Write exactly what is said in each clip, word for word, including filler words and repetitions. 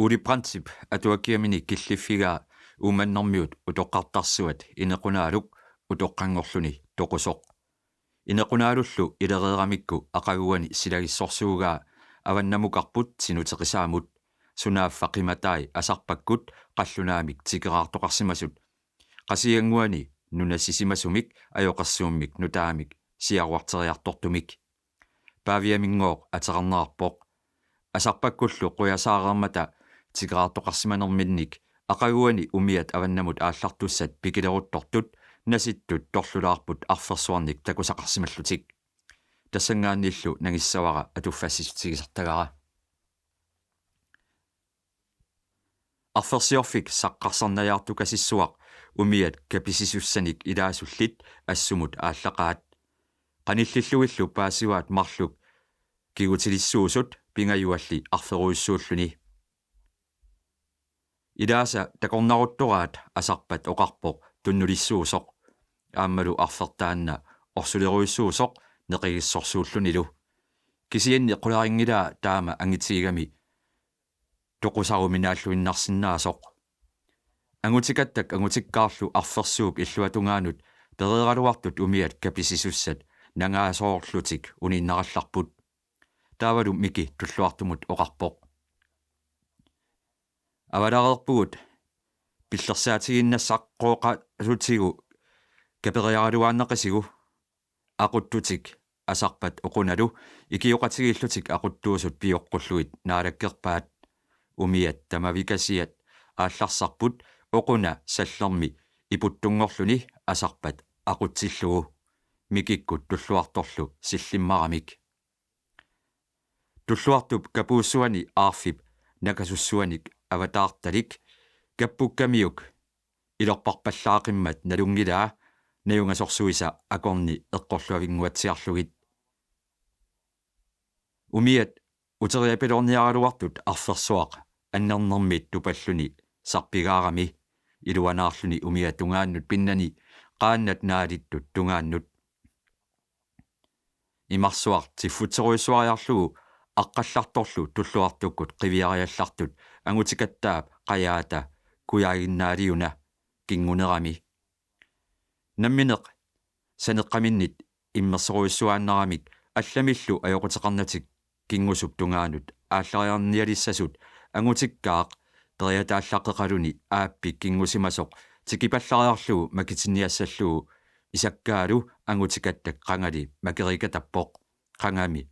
Ole Brandtip atuakkiamini killiffigaa Uumannermiut utoqqartarsuat Inequnaaluk utoqqanngorluni toqusoq. Inequnaalullu ilereeramikku aqaguani silagissorsuugaa avannamukarput Tinuteqisaamut, sunaaffa qimatai Asarpakkut qallunaamik tikeraartoqarsimasut. Qasigiannguani nunasisimasumik ajoqersuummik nutaamik siaruarteriartortumik. Paaviaminngooq ateqarnerarpoq. Asarpakkullu qujasaareermata tikeraartoqarsimanerminnik aqaguani umiat avannamut aallartussat pikileruttortut nasittut torlulaarput arfersuarnik takusaqarsimallutik. Tassanngaanniillu nangissavara atuffassissutigisartagara. Arfersiorfik saqqarsarnajaartukasissuaq umiat kapisisussanik ilaasullit assumut aallaqaat. Qanillillugillu paasivaat marluk kigutilissuusut pingajualli arferujussuulluni. Ilaasa takornaruttoraat Asarpat oqarpoq tunnulissuusoq, aammalu arfertaanna orsulerujussuusoq neqigissorsuullunilu. Kisianni qularinngilaa taama angitigigami toqusaruminaalluinnarsinnaasoq. Angutikattak angutikkaarlu arfersuup illuatungaanut pereeraluartut umiat kapisisussat nangaasoorlutik uniinnarallarput. Taavalu Miki Tulluartumut oqarpoq: Avalareerpugut pillersaatigiinnassaqqooqatigu kaperiaraluarneqisigu. Aquttutik Asarpat oqunalu ikioqatigiillutik aquttuusut pioqqullugit naalakkerpaat. Umiat tamavikasiat aallarsarput oquna sallermi iputtunngorluni Asarpat aqutsillugu, Mikikkut Tulluartorlu sillimmaramik. Tulluartup kapuussuani aarfip nakasussuanik avataartalik kappukkamiuk ilorparpallaaqimmat nalunngilaa najungasorsuisa akorni eqqorluavinnguatsiarlugit. Umiat uteriapiloorniaraluartut arfersuaq annernermit tupalluni sarpigaarami iluanaarluni umiat tungaannut pinnani qaannat naalittut tungaannut. Imarsuaq tiffutserujussuariarlugu Aqqallartorlu Tulluartukkut qiviariallartut angutikattaap qajaata kujaaginnaaliuna kingunerami. Nammineq saneqqaminnit immersorujussuaannaramik allamillu ajoquteqarnatik kingusup tungaanut aallariarnialissasut angutikkaaq periataallaqqeqaluni aappi kingusimasoq tikipallariarlugu makitinniassallugu isakkaalu angutikattak qangali makeriikatappoq, qangami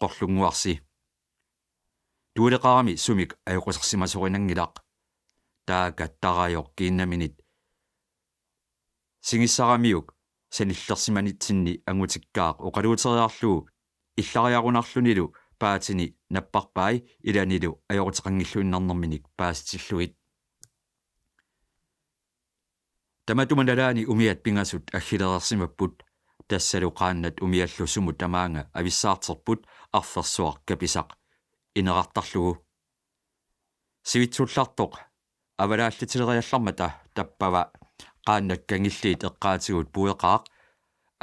qorlunnguarsi. Tuuleqarami sumik ajoqusersimasorinanngilaq. Taaka tarajoq kiinnaminit singissaramiuk sanillersimanitsinni angutikkaaq oqaluuteriarlugu illariarunarlunilu paatini napparpai ilanilu ajoquteqanngilluinnarnerminik paasitillugit. Tamatuma nalaani umiat pingasut aggilereersimapput, tassalu qaannat umiallu sumut tamaanga avissaarterput arfersuaq kapisaq inerartarlugu. Sivitsullartoq avalaallitileriallarmata tappava qaannat kangilliit eqqaatigut pueqaaq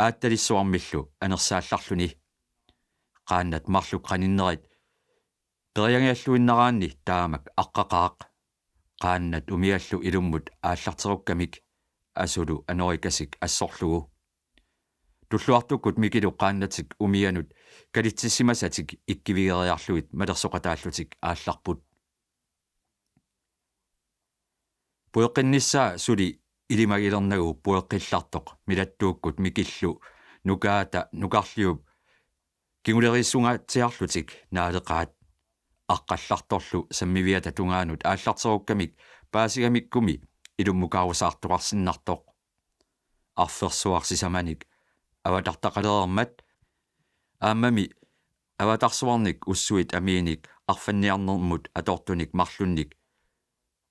aattalissuarmillu anersaallarluni. Qaannat marluk qaninnerit periangialluinnaraanni taamak aqqaqaaq. Qaannat umiallu ilummut aallarterukkamik asulu anorikasik assorlugu. Tulluartukkut Mikilu qaannatik umianut kalitsissimasatik ikkivigeriarlugit malersoqataallutik aallarput. Pueqqinnissaa suli ilimagilernagu pueqqillartoq Milattuukkut Mikillu nukaata nukarliup kinguleriissungaatsiarlutik naaleqaat. Aqqallartorlu sammiviata tungaanut aallarterukkamik paasigamikkumi ilummukaarusaartoqarsinnartoq. Arfersuaq sisamanik avatartaqalereermat aammami avatarsuarnik ussuit amiinik arfanniarnermut atortunik marlunnik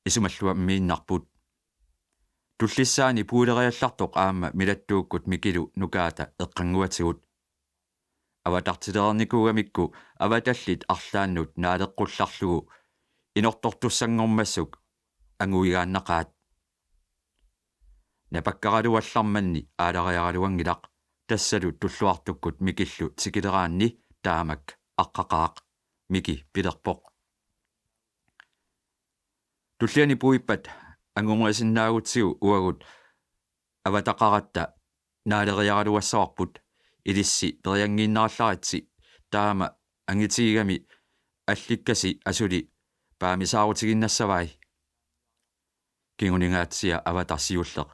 isumalluammiinnarput. Tullissaani puileriallartoq aamma Milattuukkut Mikilu nukaata eqqannguatigut. Avatartilereernikuugamikku avatallit arlaannut naaleqqullarlugu inortortussanngormassuk anguigaannaqaat. Napakkaraluallarmanni aalariaraluanngilaq, tassalu Tulluartukkut Mikillu tikileraanni taamak aqqaqaaq, Miki pilerpoq. Tulliani puippat angumerisinnaagutsigit uagut avataqaratta naaleriaraluassavarput. Ilissi periangiinnarallaritsi taama angitigigami allikkasi asuli paamisaarutiginnassavai. Kinguningaatsiaq avatar siulleq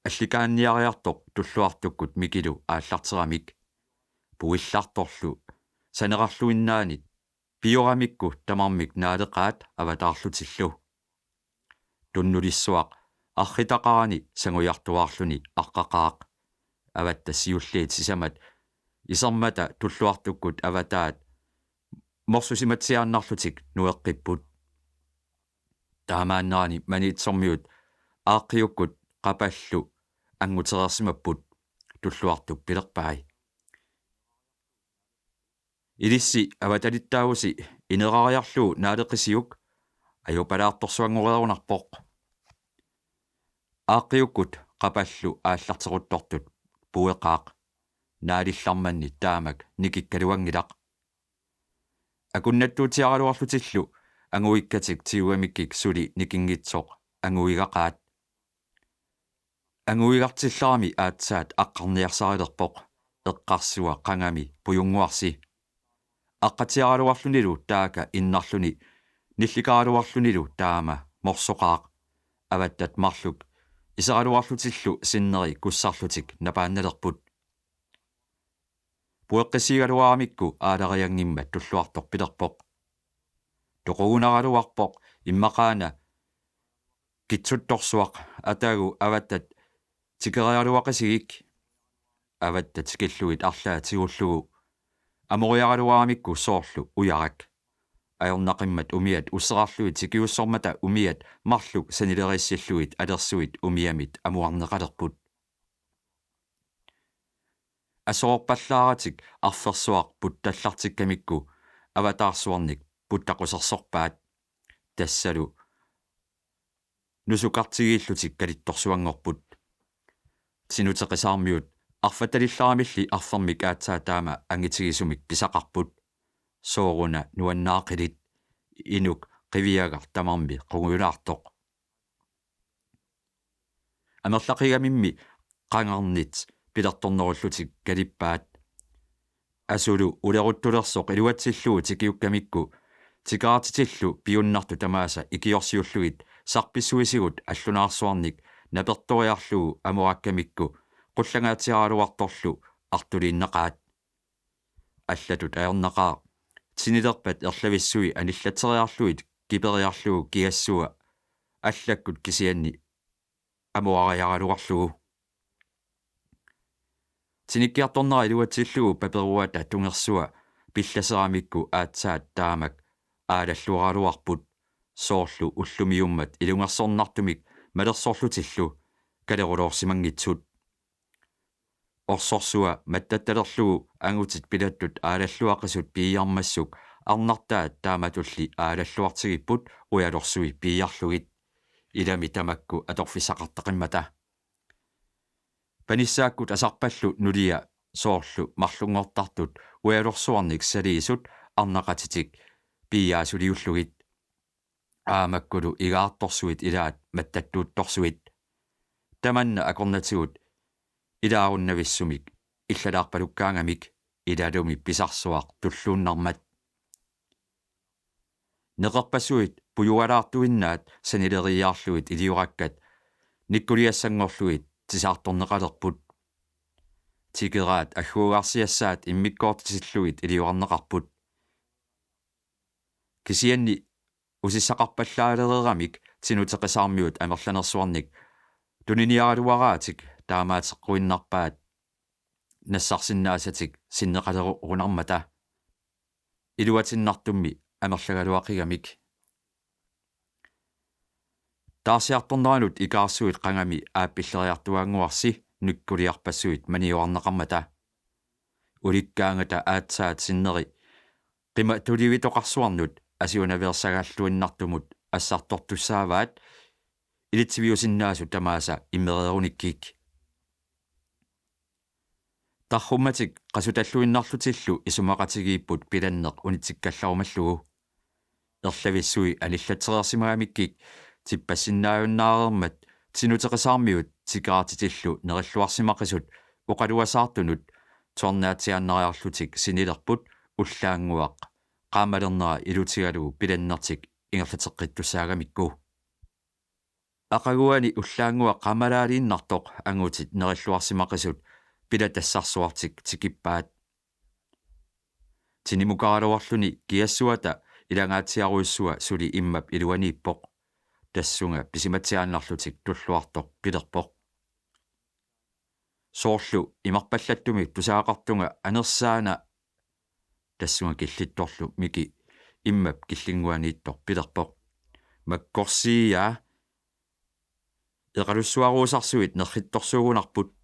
allikaanniariartoq Tulluartukkut mikilu aallarteramik. Puillartorlu sanerarluinnaanit pioramikku tamarmik naaleqaat avataarlutillu. Tunnulissuaq arritaqarani sangujartuaarluni aqqaqaaq. Avatta siulliit sisamat isermata Tulluartukkut avataat morsusimatsiaannarlutik nueqqipput. Taamaannerani Maniitsormiut Aaqqiukkut Qapallu anngutereersimapput. Tulluartup pilerpai: Ilissi avatalittaavusi inerariarlugu naaleqisiuk, ajupalaartorsuanngoreerunarpoq. Aaqqiukkut Qapallu aallarteruttortut pueqaaq. Naalillarmanni taamak nikikkaluanngilaq. Akunnattuutiaraluarlutillu anguikkatik tigugamikkik suli nikinngitsoq anguigaqaat. Anguigartillarami aatsaat aqqarniarsarilerpoq, eqqarsua qangami pujunnguarsi. Aqqatiaraluarlunilu taaka innarluni nillikaraluarlunilu taama morsoqaaq. Avattat marluk iseraluarlutillu sinneri kussarlutik napaannalerput. Pueqqissigaluaramikku aalarianngimmat Tulluartoq pilerpoq: Toqugunaraluarpoq immaqaana kitsuttorsuaq, atagu avattat tikeriaraluaqisigik. Avatta tikillugit arlaat tigullugu amoriaraluaramikku soorlu ujarak. Ajornaqimmat umiat usserarlugit tikiussormata umiat marluk sanileriissillugit alersuit umiamit amuarneqalerput. Asoorpallaaratik arfersuaq puttallartikkamikku avataarsuarnik puttaqusersorpaat. Tassalu nusukartigiillutik kalittorsuanngorput. Tinuteqisaarmiut arfatalillaramilli arfermik aatsaat taama angitigisumik pisaqarput. Sooruna nuannaaqilit, inuk qiviagaq tamarmi qungujulaartoq. Amerlaqigamimmi qangarnit pilertornerullutik kalippaat. Asulu uleruttulersoq iluatsillugu tikiukkamikku, tikaartitillu piunnartut tamaasa ikiorsiullugit sarpissuisigut allunaarsuarnik napertoriarlugu amorakkamikku qullangaatsiaraluartorlu artuliinnaqaat. Allatut ajornaqaaq tinilerpat erlavissui anillatseriarlugit kiperiarlugu kigassua allakkut kisianni amuariaraluarlugu. Tinikkiartornera iluatsillugu paperuata tungersua pillaseramikku aatsaat taamak aalalluaraluarput, soorlu ullumiummat ilungersornartumik malersorlutillu kaleruloorsimanngitsut. Orsorsua mattattalerlugu angutit pilattut aalalluaqisut piiarmassuk arnartaat taamatulli aalalluartigipput ujalorsui piiarlugit, ilami tamakku atorfissaqartaqimmata. Panissaakkut asarpallu nulia soorlu marlunngortartut ujalorsuarnik saliisut arnaqatitik piiaasuliullugit. Aamakkulu igaartorsuit ilaat mattattuuttorsuit. Tamanna akornatigut ilaarunnavissumik illalaarpalukkaangamik ilalumi pisarsuaq tulluunnarmat. Neqerpassuit pujugalaartuinnaat sanileriiaarlugit iliorakkat nikkuliassanngorlugit tisaartorneqalerput. Tikeraat agguagarsiassaat immikkoortitillugit iliorarneqarput. Kisianni usissaqarpallaalereeramik Tinuteqisaarmiut amerlanersuarnik tuniniaraluaraatik taamaateqquinnarpaat nassarsinnaasatik sinneqalerunarmata iluatinnartummi amerlagaluaqigamik. Taarsiartorneranut ikaarsuit qangami aappilleriartuaannguarsi nikkuliarpassuit maniorarneqarmata. Ulikkaangata aatsaat sinneri qimatulivitoqarsuarnut asiunaveersagaalluinnartumut assartortussaavaat ilitsiviusinnaasut tamaasa immereerunikkik. Tarrummatik qasutalluinnarlutillu isumaqatigiipput pilanneq unitsikkallarumallugu. Erlavissui anillatsereersimagamikkik Tippassinnaajunnaarmat Tinuteqisaarmiut tikeraartitillu nerilluarsimaqisut oqaluasaartunut tornaatsiaannariarlutik sinilerput ullaannguaq qaamalernera ilutigalugu pilannertik ingerlateqqittussaagamikku. Aqaguani ullaannguaq qaamalaaliinnartoq angutit nerilluarsimaqisut pilatassarsuartik tikippaat. Tinimukaraluarluni kiassuata ilangaatsiarujussua suli immap iluaniippoq. Tassunga pisimatsiaannarlutik tulluartoq pilerpoq: Soorlu imarpallattumik tusagaqartunga anersaana. Tassunga killittorlu Miki immap killinnguaniittoq pilerpoq: Makkorsiia. Eqalussuaruusarsuit nerrittorsuugunarput.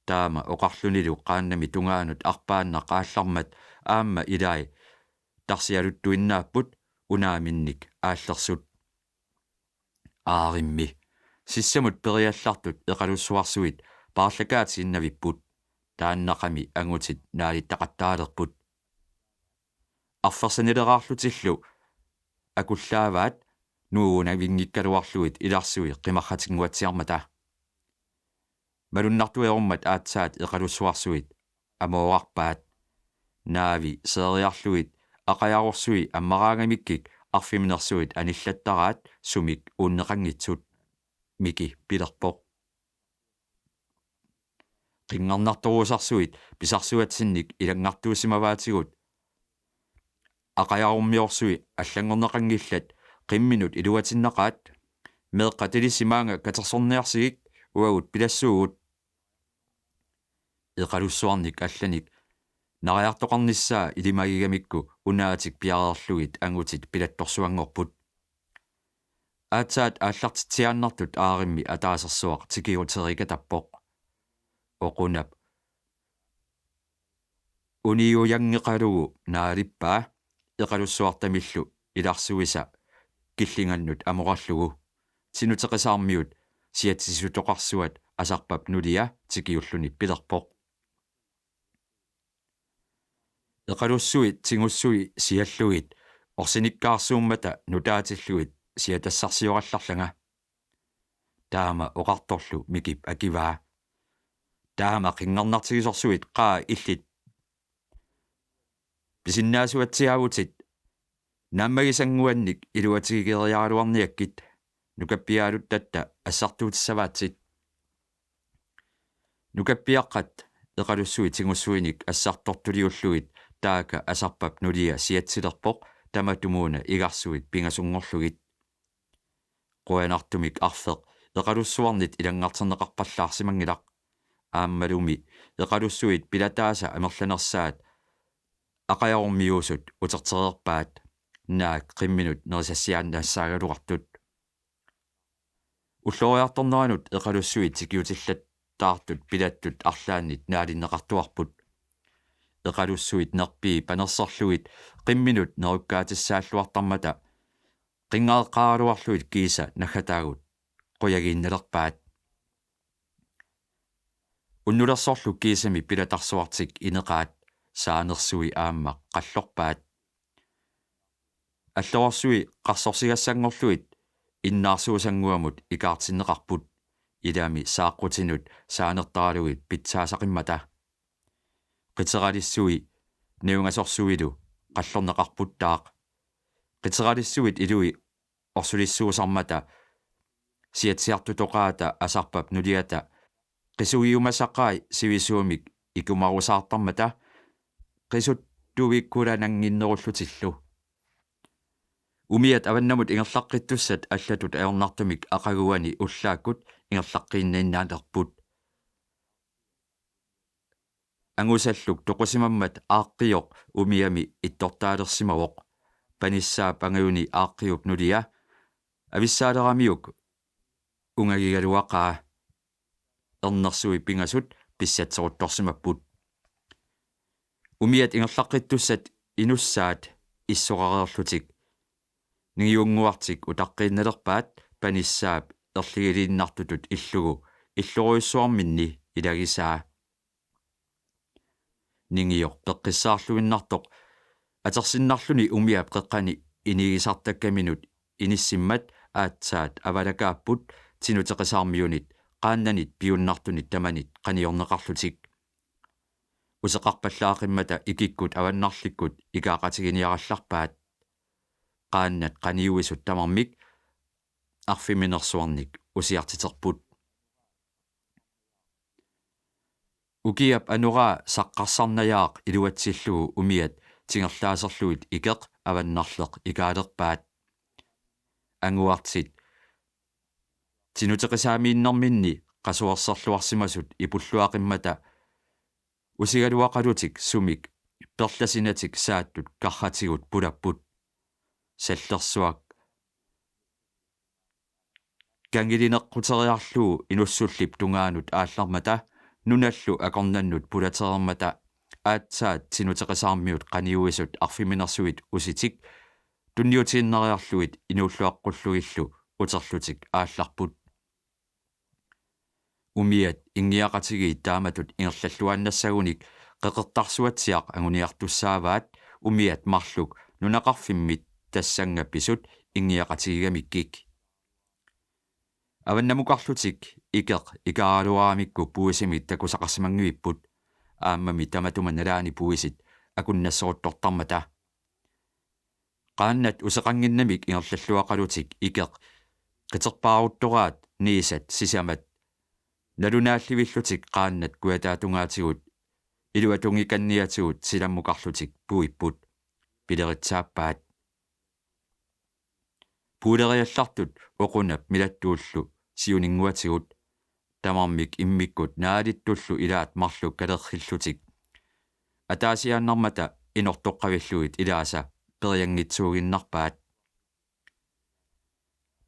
Taama oqarlunilu qaannami tungaanut arpaannaq aallarmat aamma ilai tarsialuttuinnaapput unaaminnik aallersut. Aarimmi. Sissamut periallartut eqalussuarsuit paarlakaatiinnavipput. Taannaqami angutit naalittaqattaalerput. Arfersanileraarlutillu akullaavaat nuugunavinngikkaluarlugit ilarsui qimarratinnguatsiarmata. Malunnartuerummat aatsaat eqalussuarsuit amoorarpaat. Naavi seeriarlugit aqajarursui ammaraangamikkik arfineq-nersuit anillattaraat sumik uunneqanngitsut, Miki pilerpoq. Qinngarnartorusarsuit pisarsuatsinnik ilanngartuusimavaatigut. Aqajarummiusorsui allanngorneqanngillat qimminut iluatinnaqaat. Meeqqat ilissi maanga katersorniarsigik, uagut pilassuugut. Eqalussuarnik allanik nariartoqarnissaa ilimagigamikku unaatik piareerlugit angutit pilattorsuanngorput. Aatsaat aallartitsiaannartut Aarimmi ataasersuaq tikiuterikatappoq. Oqunap uniujanngeqalugu naalippaa eqalussuartamillu ilarsuisa killingannut amorallugu. Tinuteqisaarmiut siatsisutoqarsuat Asarpap nulia tikiulluni pilerpoq: Eqalussuit tigussui siallugit orsinikkaarsuummata nutaatillugit siatassarsiorallarlanga. Taama oqartorlu Mikip akivaa: Taama qinngarnartigisorsuit qaa illit pisinnaasuatsiaavutit. Naammagisannguannik iluatigigeriaraluarniakkit, nukappiaaluttatta assartuutissavaatsit. Nukappiaqqat eqalussuit tigussuinik assartortuliullugit taaka Asarpap nulia siatsilerpoq tamatumuuna igarsuit pingasunngorlugit. Qujanartumik arfeq eqalussuarnit ilanngarterneqarpallaarsimanngilaq. Aammalumi eqalussuit pilataasa amerlanersaat aqajarummiuusut utertereerpaat, naak qimminut nerisassiaannassaagaluartut. Ulloriartorneranut eqalussuit tikiutillattaartut pilattut arlaannit naalinneqartuarput. Eqalussuit nerpii panerserlugit qimminut nerukkaatissaalluartarmata qinngareqqaaraluarlugit kiisa naggataagut qujagiinnalerpaat. Unnulersorlu kiisami pilatarsuartik ineqaat saanersui aamma qallorpaat. Alloorsui qarsorsigassanngorlugit innaarsuusannguamut ikaartinneqarput, ilami saaqqutinut saanertaralugit pitsaasaqimmata. Qiteralissui niungasorsuilu qallorneqarputtaaq. Qiteralissuit ilui orsulissuusarmata siatsiartutoqaata Asarpap nuliata qisugiumasaqai sivisuumik ikumarusaartarmata qisuttuvikkulanannginnerullutillu. Umiat avannamut ingerlaqqittussat allatut ajornartumik aqaguani ullaakkut ingerlaqqiinniinnaalerput. Angusalluk toqusimammat aaqqioq umiami ittortaalersimavoq. Panissaap angajuni aaqqiup nulia avissaaleramik ungagigaluaqaa. Ernersui pingasut pissatseruttorsimapput. Umiat ingerlaqqittussat inussaat issorareerlutik ningiunnguartik utaqqiinnalerpaat panissaap erligiliinnartutut illugu illorujussuarminni ilagisaa. Ningioq peqqissaarluinnartoq atersinnarluni umiap qeqqani inigisartakkaminut inissimmat Aatsaat avalakaapput Tinuteqisaarmiunit qaannanit piunnartunit tamanit qaniorneqarlutik. Useqarpallaaqimmata ikikkut avannarlikkut ikaaqatiginiarallarpaat. Qaannat qaniuisut tamarmik arfiminersuarnik usiartiterput. Ukiap anoraa saqqarsarnajaaq iluatsillugu umiat tingerlaaserlugit ikeq avannarleq ikaalerpaat. Anguartit Tinuteqisaamiinnerminni qasuerserluarsimasut ipulluaqimmata usigaluaqalutik sumik perlasinatik saattut karratigut pulapput. Sallersuaq kangilineqquteriarlugu inussullip tungaanut aallarmata nunallu akornannut pulatereermata aatsaat Tinuteqisaarmiut qaniuisut arfiminersuit usitik tunniutiinnariarlugit inuulluaqqullugillu uterlutik aallarput. Umiat inngiaqatigiit taamatut ingerlalluaannassagunik Qeqertarsuatsiaq anguniartussaavaat umiat marluk nunaqarfimmit tassannga pisut inngiaqatigigamikkik. Avannamukarlutik ikeq ikaaraluaramikku puisimik takusaqarsimanngivipput, aammami tamatuma nalaani puisit akunnasseruttortarmata. Qaannat useqannginnamik ingerlalluaqalutik ikeq qiterpaaruttoraat niisat sisamat nalunaallivillutik qaannat kujataatungaatigut iluatungikkanniatigut silammukarlutik puipput. Pileritsaappaat. Puileriallartut Oqunap Milattuullu siuninnguatigut tamarmik immikkut naalittullu ilaat marluk kalerrillutik ataasiaannarmata inortoqqavillugit ilaasa perianngitsuuginnarpaat.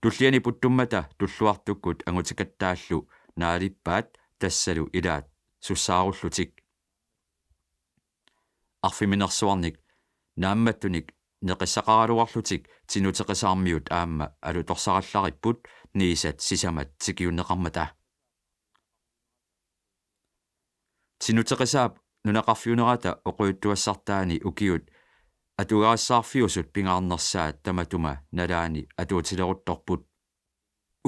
Tulliani puttummata Tulluartukkut angutikattaallu naalippaat tassalu ilaat sussaarullutik. Arfiminersuarnik naammattunik neqissaqaraluarlutik Tinuteqisaarmiut aamma alutorsarallaripput niisat sisamat tikiunneqarmata. Tinuteqisaap nunaqarfiunerata oqaluttuassartaani ukiut atugarissaarfiusut pingaarnersaat tamatuma nalaani atuutileruttorput.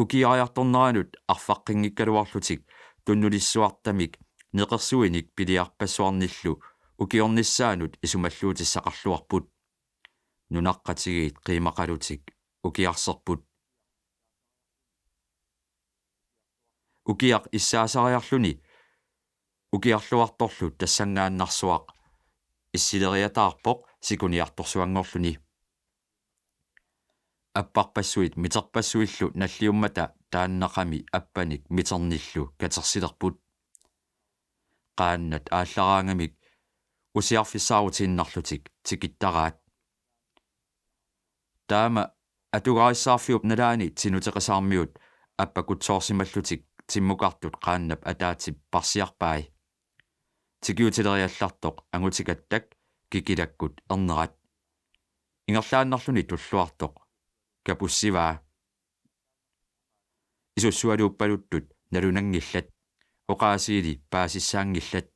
Ukiariartorneranut arfaqqinngikkaluarlutik tunnulissuartamik neqersuinik piliarpassuarnillu ukiornissaanut isumalluutissaqarluarput. Nunaqqatigiit qiimaqalutik ukiarserput. Ukiaq issaasariarluni ukiarluartorlu tassanngaannarsuaq issileriataarpoq sikuniartorsuanngorluni. Apparpassuit miterpassuillu nalliummata taannaqami appanik miternillu katersilerput. Qaannat aallaraangamik usiarfissaarutiinnarlutik tikittaraat. Taama atugarissaarfiup nalaani Tinuteqisaarmiut appakutsoorsimallutik timmukartut qaannap ataatsip parsiarpai. Tikiutileriallartoq angutikattak kikilakkut ernerat. Ingerlaannarluni Tulluartoq kapussivaa. Isussualuuppaluttut nalunanngillat. Oqaasiili paasissaanngillat.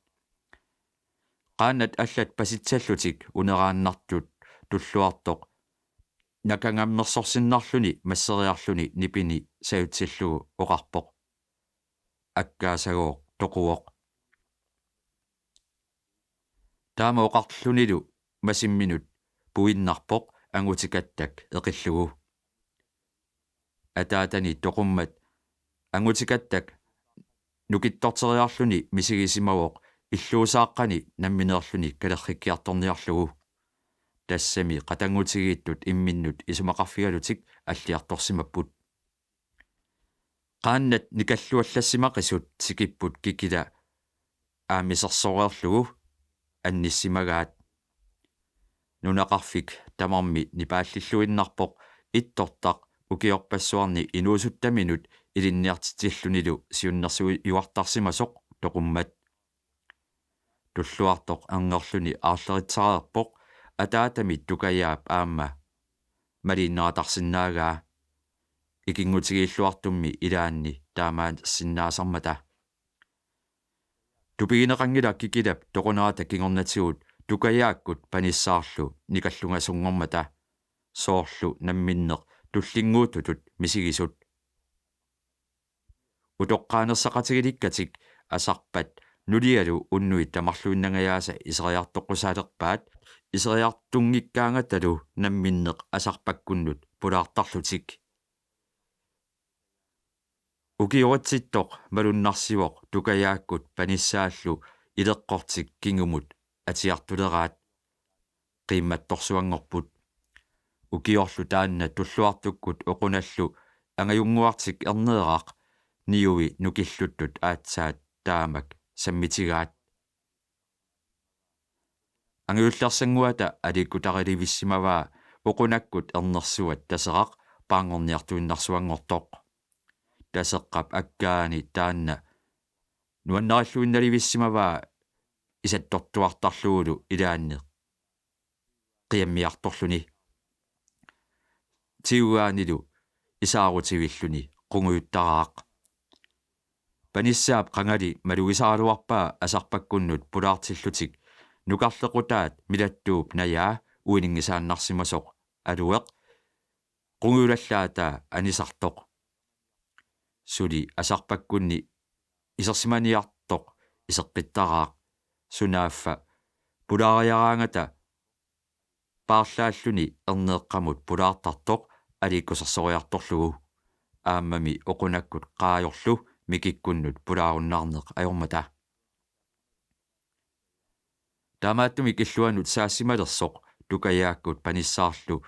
Qaannat allat pasitsallutik uneraannartut Tulluartoq nakangammersorsinnarluni masseriarluni nipini sajutsillugu oqarpoq: Akkaasagooq toquvoq. Taama oqarlunilu masimminut puinnarpoq angutikattak eqillugu. Ataatani toqummat angutikattak nukittorteriarluni misigisimavoq illuusaaqqani nammineerluni kalerrikkiartorniarlugu. Tassami qatanngutigiittut imminnut isumaqarfigalutik alliartorsimapput. Qaannat nikalluallassimaqisut tikipput kikila aammisersoreerlugu annissimagaat. Nunaqarfik tamarmi nipaallilluinnarpoq ittortaq ukiorpassuarni inuusuttaminut ilinniartitsillunilu siunnersuiuartarsimasoq toqummat. Tulluartoq angerluni aarleritsareerpoq ataatami Tukajaap aamma maliinnaratarsinnaagaa. Ikinngutigiilluartummi ilaanni taamaassinnaasarmata. Tupigineqanngilaq kikilap toqunerata kingornatigut Tukajaakkut panissaarlu nikallugasunngormata. Soorlu namminneq tullinnguuttutut misigisut. Utoqqaanerseqatigilikkatik Asarpat nulialu unnuit tamarluinnangajaasa iseriartoqqusalerpaat, iseriartunngikkaangatalu namminneq Asarpakkunnut pulaartarlutik. Ukioritsittoq malunnarsivoq Tukajaakkut Panissaallu ileqqortik kingumut atiartuleraat. Qiimmattorsuanngorput. Ukiorlu taanna Tulluartukkut Oqunallu angajunnguartik Erneeraq niui nukilluttut aatsaat taamak sammitigaat. Angajullersannguata aliikkutarilevissimavaa Oqunakkut Ernersuat Taseraq paanngorniartuinnarsuanngortoq. Taseqqap akkaani taanna nuannarilluinnalivissimavaa isattortuartarlugulu ilaanni qiammiartorluni. Tiugaanilu isaarutivilluni qungujuttaraq. Panissaap qangali malugisaraluarpaa Asarpakkunnut pulaartillutik nukarlequtaat Milattuup najaa uininngisaannarsimasoq Alueq qungujulallaataa anisartoq. Suli Asarpakkunni isersimaniartoq iseqqittaraaq, sunaaffa pulaariaraangata paarlaalluni Erneeqqamut pulaartartoq aliikkusersoriartorlugu, aammami Oqunakkut Qaajorlu Mikikkunnut pulaarunnaarneq ajormata. Taamaattumik illuanut saassimalersoq Tukajaakkut Panissaarlu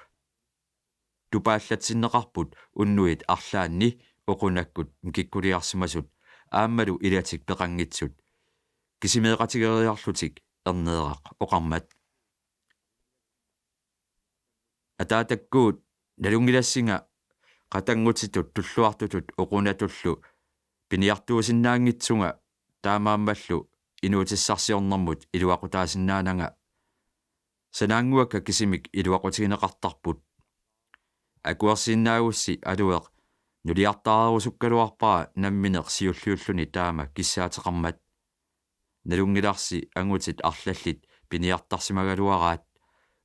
tupaallatsinneqarput unnuit arlaanni Oqunakkut Mikikkuliarsimasut aammalu ilatik peqanngitsut kisimeeqatigeeriarlutik Erneeraq oqarmat: Ataatakkuut nalunngilassinga qatanngutitut Tulluartutut Oqunatullu piniartuusinnaanngitsunga, taamaammallu inuutissarsiornermut iluaqutaasinnaananga. Sanaannguakka kisimik iluaqutigineqartarput. Akuersiinnaagussi Alueq nuliartaareerusukkaluarpara nammineq siulliulluni taama kissaateqarmat. Nalunngilarsi angutit arlallit piniartarsimagaluaraat,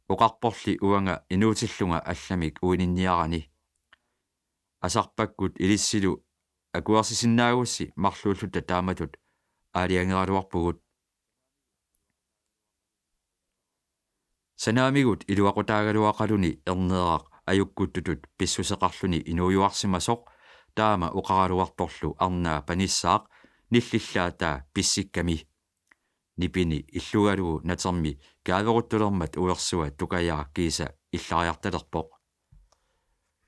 oqarporli uanga inuutillunga allamik uininniarani. Asarpakkut ilissilu akuersisinnaagussi marluulluta taamatut aalajangeraluarpugut. Sanaamigut iluaqutaagaluaqaluni Erneeraq ajukkuttutut pissuseqarluni inuujuarsimasoq, taama oqaraluartorlu arnaa Panissaaq nillillaataa pissikkami. Nipini illugalugu natermi kaaveruttulermat uersua Tukajaaq kiisa illariartalerpoq.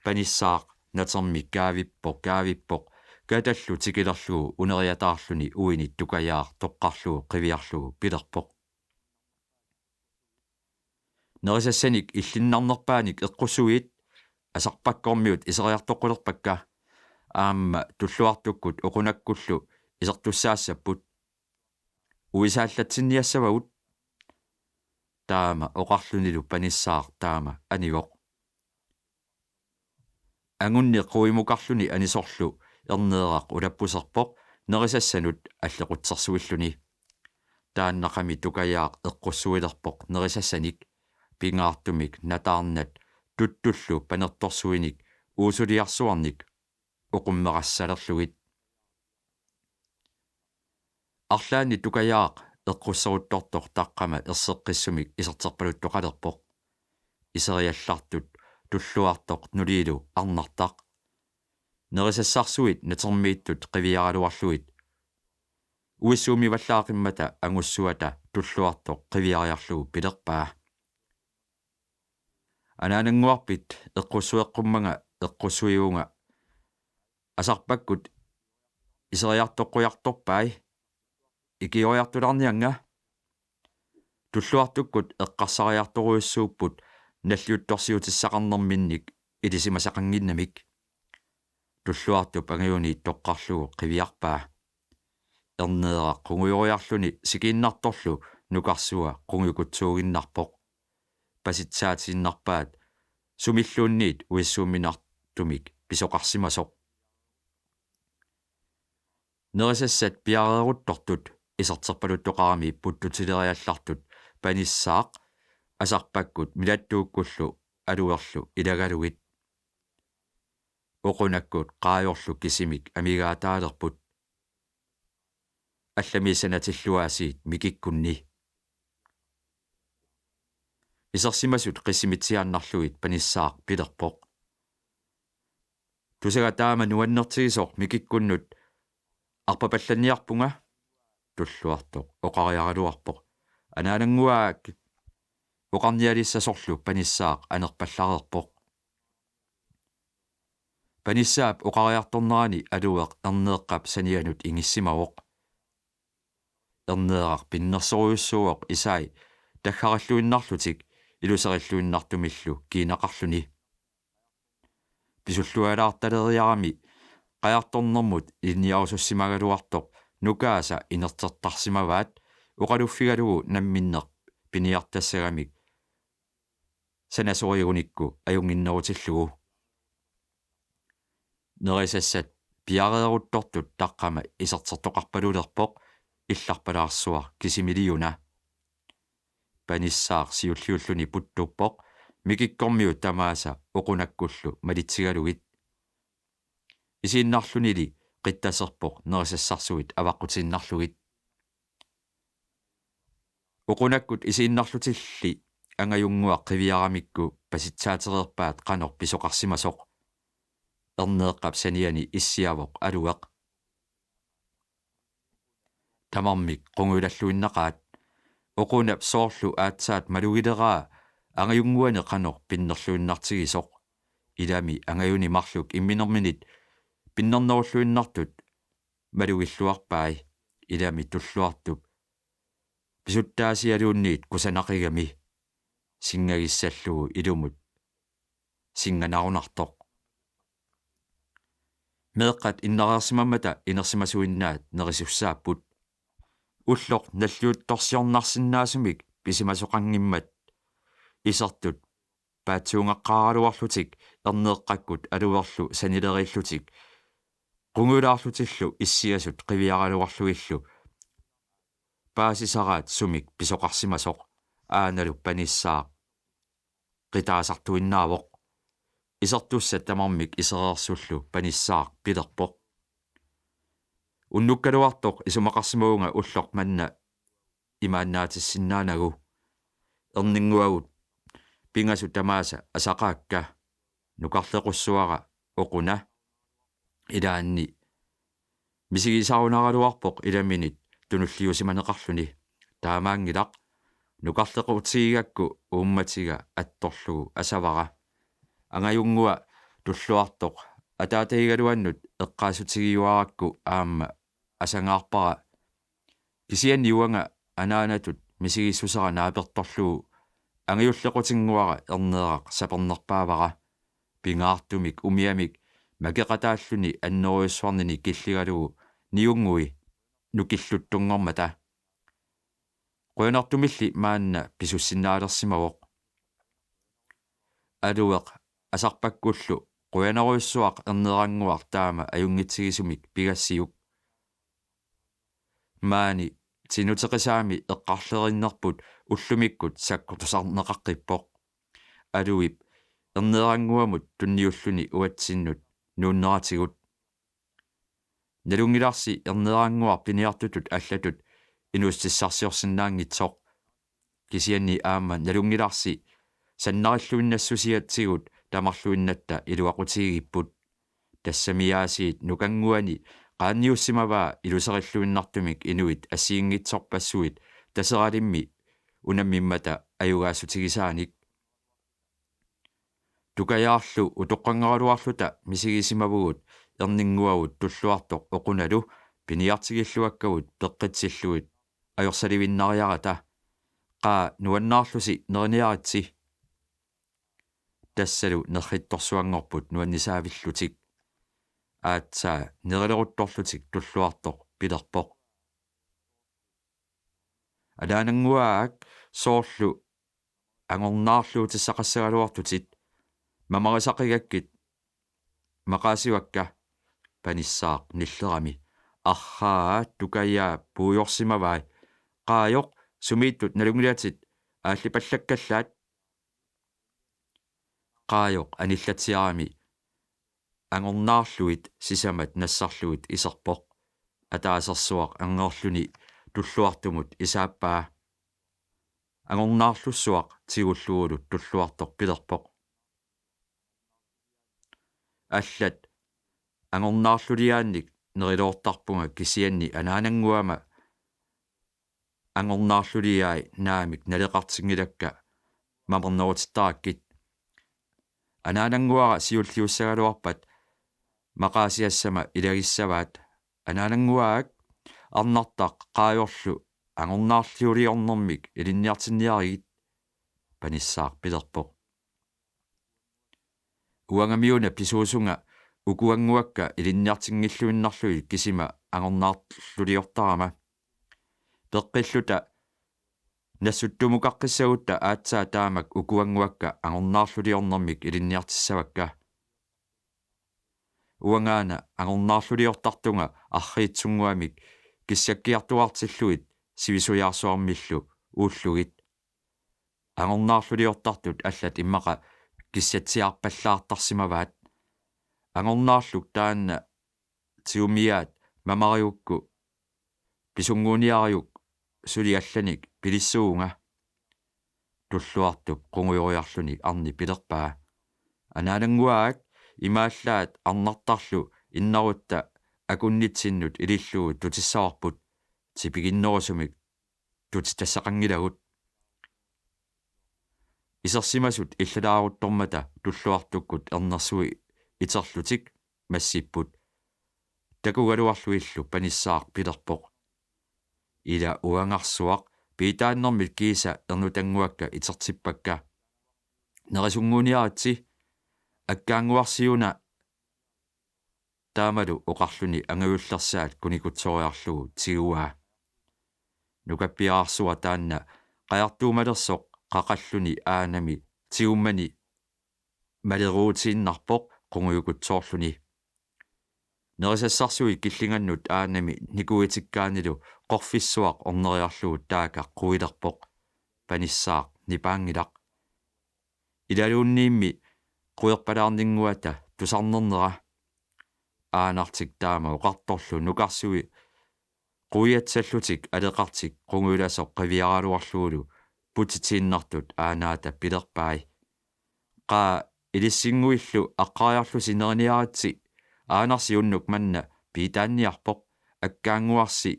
Panissaaq natermi kaavippoq, kaavippoq, katallu tikilerlugu uneriataarluni uinit Tukajaaq toqqarlugu qiviarlugu pilerpoq: Nerisassanik illinnarnerpaanik eqqussuit, Asarpakkormiut iseriartoqqulerpakka. Aamma Tulluartukkut Oqunakkullu isertussaassapput. Uisaallatsinniassavagut. Taama oqarlunilu Panissaaq taama anivoq. Angunni quimukarluni anisorlu Erneeraq ulappuserpoq nerisassanut allequtsersuilluni. Taannaqami Tukajaaq eqqussuilerpoq nerisassanik, pingaartumik nataarnat tuttullu panertorsuinik uusuliarsuarnik oqummerassalerlugit. Arlaanni Tukajaaq eqqusseruttortoq taqqama erseqqissumik iserterpaluttoqalerpoq. Iseriallartut Tulluartoq nuliilu arnartaq. Nerisassarsuit natermiittut qiviaraluarlugit uissuummivallaaqimmata angussuata Tulluartoq qiviariarlugu pilerpaa: Anaanannguarpit eqqussueqqummanga eqqussuivunga. Asarpakkut iseriartoqqujartorpai. Ikioriartularniannga. Tulluartukkut eqqarsariartorujussuupput nalliuttorsiutissaqarnerminnik ilisimasaqannginnamik. Tulluartup angajuni toqqarlugu qiviarpaa. Erneeraq qungujoriarluni sikiinnartorlu nukarsua qungujukutsuuginnarpoq. Pasitsaatiinnarpaat sumilluunniit uissuumminartumik pisoqarsimasoq. Nerisassat piareeruttortut iserterpaluttoqarami puttutileriallartut Panissaaq Asarpakkut Milattuukkullu Aluerlu ilagalugit. Oqunakkut Qaajorlu kisimik amigaataalerput. Allamiissanatilluaasiit mikikkunni. Isersimasut qissimitsiaannarlugit Panissaaq pilerpoq: "Tusagaq taama nuannertigisoq mikikkunnut arpapallanniarpunga." Tulluartoq oqariaraluarpoq: "Anaanannguaak." Oqarnialissasorlu Panissaaq anerpallareerpoq. Panissaap oqariartornerani Alueq Erneeqqap sanianut ingissimavoq. Erneeraq pinnersorujussuuvoq isai taggarilluinnarlutik iluserilluinnartumillu kiinaqarluni. Pisullualaartaleriarami qajartornermut ilinniarusussimagaluartoq nukaasa inertertarsimavaat oqaluffigalugu namminneq piniartassagamik sanasorigunikku ajunnginnerutillugu. Nerisassat piareeruttortut taqqama isertertoqarpalulerpoq illarpalaarsuaq kisimiliuna. Panissaaq siulliulluni puttuppoq mikikkormiut tamaasa Oqunakkullu malitsigalugit. Isiinnarlunili qittaserpoq nerisassarsuit avaqqutiinnarlugit. Oqunakkut isiinnarlutilli angajunnguaq qiviaramikku pasitsaatereerpaat qanoq pisoqarsimasoq. Erneeqqap saniani issiavoq Alueq. Tamarmik qungujulalluinnaqaat. Oqunap soorlu aatsaat malugileraa angajunnguani qanoq pinnerluinnartigisoq. Ilami angajuni marluk imminerminit pinnernerulluinnartut malugilluarpai. Ilami Tulluartup pisuttaasialuunniit kusanaqigami, singagissallugu ilumut singanarunartoq. Meeqqat innareersimammata inersimasuinnaat nerisussaapput. Ulloq nalliuttorsiornarsinnaasumik pisimasoqanngimmat isertut paatsuungaqqaaraluarlutik Erneeqqakkut Aluerlu sanileriillutik qungujulaarlutillu issiasut qiviaraluarlugillu paasisaraat sumik pisoqarsimasoq. Aanalu Panissaaq qitaasartuinnaavoq. Isertussat tamarmik isereersullu Panissaaq pilerpoq: "Unnukkaluartoq isumaqarsimavunga ulloq manna imaannaatissinnaanagu. Erninnguagut pingasut tamaasa asaqaakka. Nukarlequssuara Oquna. Ilaanni misigisarunaraluarpoq ilaminit tunulliusimaneqarluni. Taamaanngilaq. Nukarlequtigigakku uummatiga attorlugu asavara. Angajunngua Tulluartoq ataatagigaluannut eqqaassutigiuarakku aamma asangaarpara. Kisianni uanga anaanatut misigissusera naapertorlugu angajullequtinnguara." Erneeraq sapernerpaavara. Pingaartumik umiamik makeqataalluni annerujussuarnini killigalugu niunngui nukilluttunngormata. Qujanartumilli maanna pisussinnaalersimavoq. Alueq asarpakkullu qujanarujussuaq Erneerannguaq taama ajunngitsigisumik pigassiuk. Maani Tinuteqisaami eqqarlerinnerput ullumikkut sakkortusarneqaqqippoq. Aluip Erneerannguamut tunniulluni uatsinnut nuunneratigut. Nalunngilarsi Erneerannguaq piniartutut allatut inuussutissarsiorsinnaanngitsoq. Kisianni aamma nalunngilarsi sannarilluinnassusiatsigut tamarluinnatta iluaqutigigipput. Tassami aasiit nukannguani qaanniussimavaa iluserilluinnartumik inuit assigiinngitsorpassuit Taseralimmi unammimmata ajugaassutigisaanik. Tukajaarlu utoqqanngaraluarluta misigisimavugut Erninnguagut Tulluartoq Oqunalu piniartigilluakkagut peqqitsillugit ajorsalivinnariarata. Qaa, nuannaarlusi neriniaritsi. Tassalu nerrittorsuanngorput nuannisaavillutik. Aatsaat nerileruttorlutik Tulluartoq pilerpoq: "Anaanannguaak, soorlu angornaarluutissaqassagaluartutit. Mamarisaqigakku maqaasivakka." Panissaaq nillerami: "Arraa, Tukajaap puujorsimavai. Qaajoq, sumiittut nalunngilatit aallipallakkallaat." Qaajoq anillatsiarami Angornaarluit sisamat nassarlugit iserpoq. Ataasersuaq angerluni Tulluartumut isaappaa. Angornaarlussuaq tigullugulu Tulluartoq pilerpoq: Allat angornaarluliaannik neriloortarpunga, kisianni anaanannguama angornaarluliai naamik naleqartinngilakka, mamarnerutittarakkit. Anaanannguara siulliussagaluarpat maqaasiassama ilagissavaat. Anaanannguaak, arnartaq qaajorlu angornaarluliornermik ilinniartinniarigit, Panissaaq pilerpoq. Uangamiuna pisuusunga ukuannguakka ilinniartinngilluinnarlugit kisima angornaarluliortarama. Peqqilluta nassuttumukaqqissagutta aatsaat taamak ukuannguakka angornaarluliornermik ilinniartissavakka. Uangaana angornaarluliortartunga arriitsunnguamik kissakkiartuartillugit sivisujaarsuarmillu uullugit. Angornaarluliortartut allat immaqa kissatsiarpallaartarsimavaat. Angornaarluk taanna tigumiaat mamarigukku pisunnguuniariuk suli allanik pilissuuvunga. Tulluartup qungujoriarluni arni pilerpaa: Anaanannguaak, imaallaat arnartarlu innarutta akunnitsinnut ilillugu tutissavarput, tipiginnerusumik tutitassaqanngilagut. Isersimasut illalaaruttormata Tulluartukkut ernersui iterlutik massipput. Takugaluarlugillu Panissaaq pilerpoq: Ila uangarsuaq, piitaannermit kiisa ernutannguakka itertippakka. Nerisunnguuniaritsi, akkaannguarsiuna. Taamalu oqarluni angajullersaat kunikutsoriarlugu tiguaa. Nukappiararsuaq taanna qajartuumalersoq qaqalluni aanami tigummani maleruutiinnarpoq qungujukutsoorluni. Nerisassarsuit killingannut aanami nikuitikkaanilu qorfissuaq orneriarlugu taaka quilerpoq. Panissaaq nipaanngilaq. Ilaluunniimmi querpalaarninnguata tusarnernera. Aanartik taama oqartorlu nukarsui quiatsallutik aleqartik qungujulasoq qiviaraluarlugulu putitiinnartut aanaata pilerpai: Qaa, ilissinnguillu aqqariarlusi neriniaritsi. Aanarsi unnuk manna piitaanniarpoq, akkaannguarsi